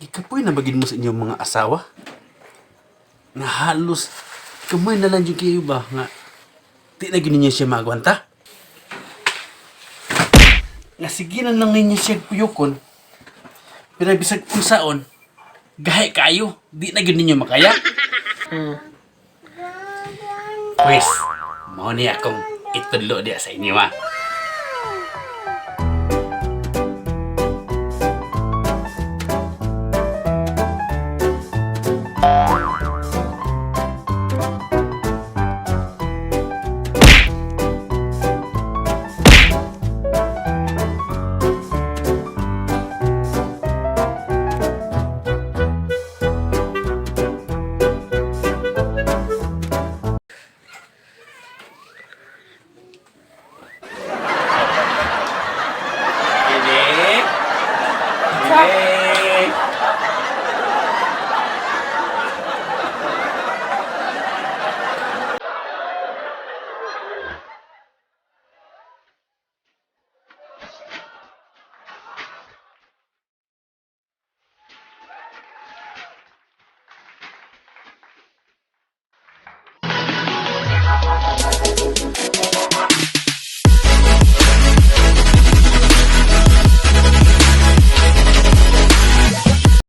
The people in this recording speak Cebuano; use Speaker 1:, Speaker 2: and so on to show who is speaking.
Speaker 1: Gikapoy na ba gyud mo sa inyong mga asawa? Nga halos kamay na lang jud kayo ba nga di na gyud ninyo siya maagwanta? Nga sige na lang ninyo siya puyokon, pero bisag unsaon, gahi kayo, di na gyud ninyo makaya. Pwes, mao ni akong itudlo diya sa inyo ha.